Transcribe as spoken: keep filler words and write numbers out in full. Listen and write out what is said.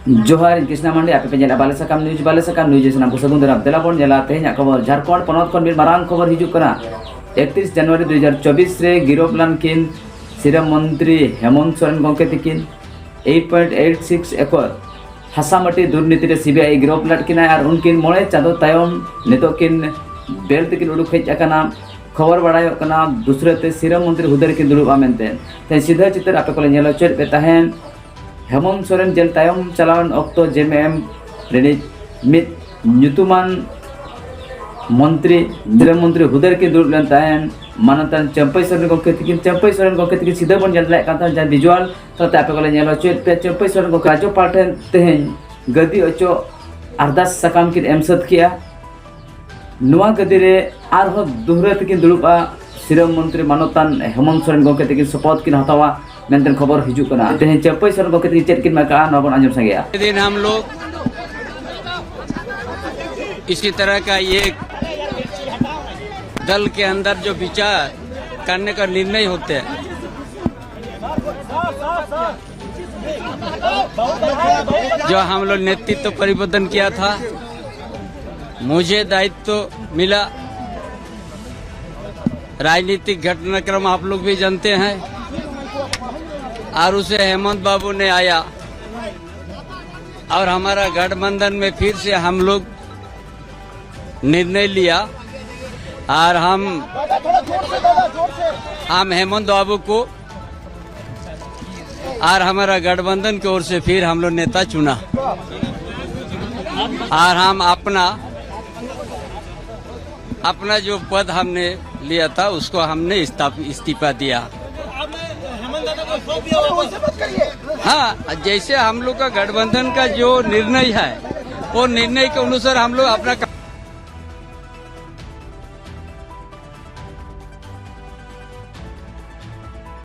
ᱡᱚᱦᱟᱨ, ᱤᱧ ᱠᱨᱤᱥᱱᱟ ᱢᱟᱱᱰᱤ, ᱟᱯᱮ ᱯᱮ ᱧᱮᱞᱟ ᱵᱟᱞᱮ ᱥᱟᱠᱟᱢ ᱱᱤᱭᱩᱡᱽ᱾ ᱵᱟᱞᱮ ᱥᱟᱠᱟᱢ ᱱᱤᱭᱩᱡᱽ ᱨᱮ ᱥᱟᱱᱟᱢ ᱠᱚ ᱥᱟᱹᱜᱩᱱ ᱫᱟᱨᱟᱢ᱾ ᱫᱮᱞᱟ ᱵᱚᱱ ᱧᱮᱞᱟ ᱛᱮᱦᱮᱧᱟᱜ ᱠᱷᱚᱵᱚᱨ᱾ ᱡᱷᱟᱲᱠᱷᱚᱸᱰ ᱯᱚᱱᱚᱛ ᱠᱷᱚᱱ ᱢᱤᱫ ᱢᱟᱨᱟᱝ ᱠᱷᱚᱵᱚᱨ ᱦᱤᱡᱩᱜ ᱠᱟᱱᱟ᱾ ᱮᱠᱛᱨᱤᱥ ᱡᱟᱱᱩᱣᱟᱨᱤ ᱫᱩ ᱦᱟᱡᱟᱨ ᱪᱚᱵᱵᱤᱥ ᱨᱮ ᱜᱤᱨᱚᱯ ᱞᱮᱱ ᱠᱤᱱ ᱥᱤᱨᱟᱹ ᱢᱚᱱᱛᱨᱤ ᱦᱮᱢᱚᱱᱛ ᱥᱚᱨᱮᱱ ᱜᱚᱢᱠᱮ ᱛᱤᱠᱤᱱ᱾ ᱮᱭᱤᱴ ᱯᱚᱭᱮᱱᱴ ᱮᱭᱤᱴ ᱥᱤᱠᱥ ᱮᱠᱚᱨ ᱦᱟᱥᱟ ᱢᱟᱹᱴᱤ ᱫᱩᱨᱱᱤᱛᱤ ᱨᱮ ᱥᱤᱵᱤᱟᱭ ᱜᱤᱨᱚᱯ ᱞᱮᱫ ᱠᱤᱱᱟᱭ ᱟᱨ ᱩᱱᱠᱤᱱ ᱢᱚᱬᱮ ᱪᱟᱸᱫᱚ ᱛᱟᱭᱚᱢ ᱱᱤᱛᱚᱜ ᱠᱤᱱ ᱵᱮᱞ ᱛᱮᱠᱤᱱ ᱩᱰᱩᱠ ᱦᱮᱡ ᱟᱠᱟᱱᱟ᱾ ᱠᱷᱚᱵᱚᱨ ᱵᱟᱲᱟᱭᱚᱜ ᱠᱟᱱᱟ ᱫᱩᱥᱨᱟᱹ ᱛᱮ ᱥᱤᱨᱟᱹ ᱢᱚᱱᱛᱨᱤ ᱦᱩᱫᱟᱹ ᱨᱮᱠᱤᱱ ᱫᱩᱲᱩᱵᱼᱟ ᱢᱮᱱᱛᱮ᱾ ᱛᱮᱦᱮᱧ ᱥᱤᱫᱷᱟᱹ ᱪᱤᱛᱟᱹᱨ ᱟᱯᱮ ᱠᱚᱞᱮ ᱧᱮᱞ ᱦᱚᱪᱚᱭᱮᱫ ᱯᱮ ᱛᱟᱦᱮᱸᱫ᱾ ᱦᱮᱢᱚᱱᱛ ᱥᱚᱨᱮᱱ ᱡᱮᱞ ᱛᱟᱭᱚᱢ ᱪᱟᱞᱟᱣᱮᱱ ᱚᱠᱛᱚ ᱡᱮᱢᱮᱢ ᱨᱤᱱᱤᱡ ᱢᱤᱫ ᱧᱩᱛᱩᱢᱟᱱ ᱢᱚᱱᱛᱨᱤ, ᱥᱤᱨᱟᱹ ᱢᱚᱱᱛᱨᱤ ᱦᱩᱫᱟᱹ ᱨᱮᱠᱤᱱ ᱫᱩᱲᱩᱵ ᱞᱮᱱ ᱛᱟᱦᱮᱸᱫ, ᱢᱟᱱᱚᱛᱟᱱ ᱪᱟᱹᱢᱯᱟᱹᱭ ᱥᱚᱨᱮᱱ ᱜᱚᱢᱠᱮ ᱛᱤᱠᱤᱱ᱾ ᱪᱟᱹᱢᱯᱟᱹᱭ ᱥᱚᱨᱮᱱ ᱜᱚᱢᱠᱮ ᱛᱤᱠᱤᱱ ᱥᱤᱫᱷᱟᱹ ᱵᱚᱱ ᱧᱮᱞ ᱫᱟᱲᱮᱭᱟᱜ ᱠᱟᱱ ᱛᱟᱦᱮᱸᱫ, ᱡᱟᱦᱟᱸ ᱵᱷᱤᱡᱩᱣᱟᱞ ᱛᱟᱞᱟᱛᱮ ᱟᱯᱮ ᱠᱚᱞᱮ ᱧᱮᱞ ᱦᱚᱪᱚᱭᱮᱫ ᱯᱮᱭᱟ᱾ ᱪᱟᱹᱢᱯᱟᱹᱭ ᱥᱚᱨᱮᱱ ᱜᱚᱢᱠᱮ ᱨᱟᱡᱽᱡᱚᱯᱟᱞ ᱴᱷᱮᱱ ᱛᱮᱦᱮᱧ ᱜᱟᱹᱫᱤ ᱚᱪᱚᱜ ᱟᱨᱫᱟᱥ ᱥᱟᱠᱟᱢ ᱠᱤᱱ ᱮᱢ ᱥᱟᱹᱛ ᱠᱮᱜᱼᱟ᱾ ᱱᱚᱣᱟ ᱜᱟᱹᱫᱤ ᱨᱮ ᱟᱨᱦᱚᱸ ᱫᱩᱦᱨᱟᱹ ᱛᱮᱠᱤᱱ ᱫᱩᱲᱩᱵᱼᱟ᱾ ᱥᱤᱨᱟᱹ ᱢᱚᱱᱛᱨᱤ ᱢᱟᱱᱚᱛᱟᱱ ᱦᱮᱢᱚᱱᱛ ᱥᱚᱨᱮᱱ ᱜᱚᱢᱠᱮ ᱛᱟᱹᱠᱤᱱ ᱥᱚᱯᱚᱛ ᱠᱤᱱ ᱦᱟᱛᱟᱣᱟ ᱢᱮᱱᱛᱮ ᱠᱷᱚᱵᱚᱨ ᱦᱤᱡᱩᱜ ᱠᱟᱱᱟ᱾ ᱛᱮᱦᱮᱧ ᱪᱟᱹᱢᱯᱟᱹᱭ ᱥᱚᱨᱮᱱ ᱜᱚᱢᱠᱮ ᱛᱟᱹᱠᱤᱱ ᱪᱮᱫ ᱠᱤᱱ ᱢᱮᱱ ᱠᱟᱜᱼᱟ, ᱱᱚᱣᱟ ᱵᱚᱱ ᱟᱸᱡᱚᱢ ᱥᱟᱸᱜᱮᱭᱟ᱾ दिन हम लोग इसी तरह का ये दल के अंदर जो विचार करने का निर्णय होते हैं, जो हम लोग नेतृत्व परिवर्तन किया था, मुझे दायित्व मिला। राजनीतिक घटनाक्रम आप लोग भी जानते हैं, और उसे हेमंत बाबू ने आया और हमारा गठबंधन में फिर से हम लोग निर्णय लिया और हम हम हेमंत बाबू को और हमारा गठबंधन की ओर से फिर हम लोग नेता चुना और हम अपना अपना जो पद हमने लिया था उसको हमने इस्ताफ- इस्तीफा दिया। हाँ, जैसे हम लोग का गठबंधन का जो निर्णय है वो निर्णय के अनुसार हम लोग अपना